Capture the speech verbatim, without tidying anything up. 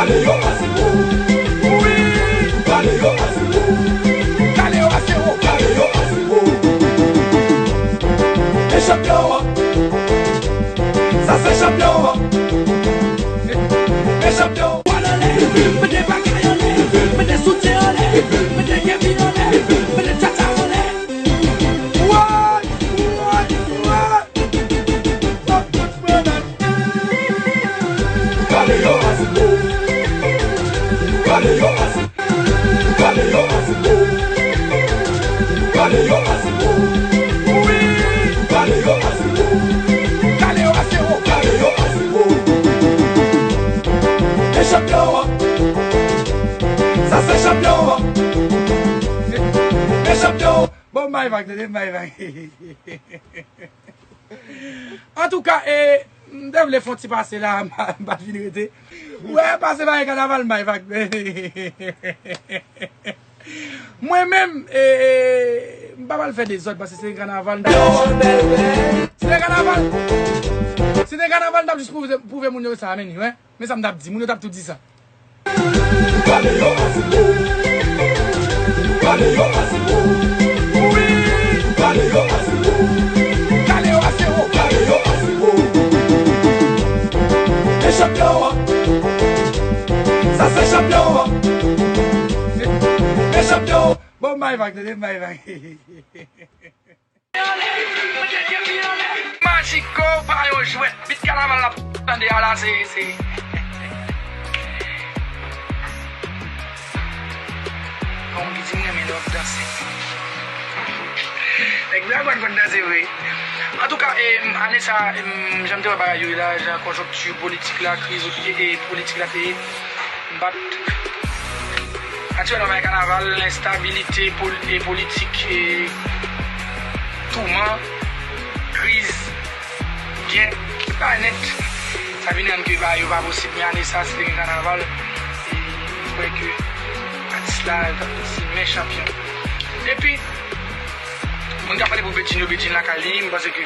Kale yo a zewo. Wi. Kale yo a zewo. Kale yo a zewo. Kale yo a zewo. E chanpyon an. Sa se chanpyon an. E chanpyon. Pwal anlè. Mete bagay anlè. Mete soutyen anlè. Mete kepi anlè. Mete tchatcha anlè. What? What? What? Kale yo a zewo. Kale yo a zewo. Kale yo a zewo. Kale yo a zewo. Wi. Kale yo a zewo. Kale yo a zewo. Kale yo a zewo. E chanpyon an. Sa se chanpyon an. E chanpyon. Bon, m bay vag, tande, m bay vag. Antouka, e, m te vle fè yon ti pase la, m pa, m pa t vin rete. Ou wè, pase bay kanaval, m bay vag. Mwen menm, e, e, m pa pral fè dezòd, paske se te kanaval, m t ap, se te kanaval. Se te kanaval, m t ap jis pwouve, pwouve moun yo sa, men, wè. Men sa m t ap di, moun yo t ap tou di sa. Kale yo a zewo. Kale yo a zewo. Wi. Kale yo a zewo. Kale yo a zewo. Kale yo a zewo. E chanpyon an. Sa se chanpyon an. E chanpyon. Bon, m bay vag, tande, m bay vag. Magico pa yon jwèt. Bit kanaval n ap tande a la, se, se. Kòm ki di m renmen lè w ap danse. Nèg la konn konn danse vre. Antouka, e, ane sa, e, jan m te wè bagay yo ye la, jan konjonkti politik la, kriz, e, e, politik la te ye, m pa t Aktyèlman, bagay kanaval, enstabilite pol-, e politik, e touman, kriz, gè, ki pa nèt. Sa vin rann ke bagay yo pa posib, men ane sa, si te gen kanaval, e m kwè ke atis la, se men chanpyon. Epi, moun k ap pale pou Bedjine yo, Bedjine lakay li, m panse ke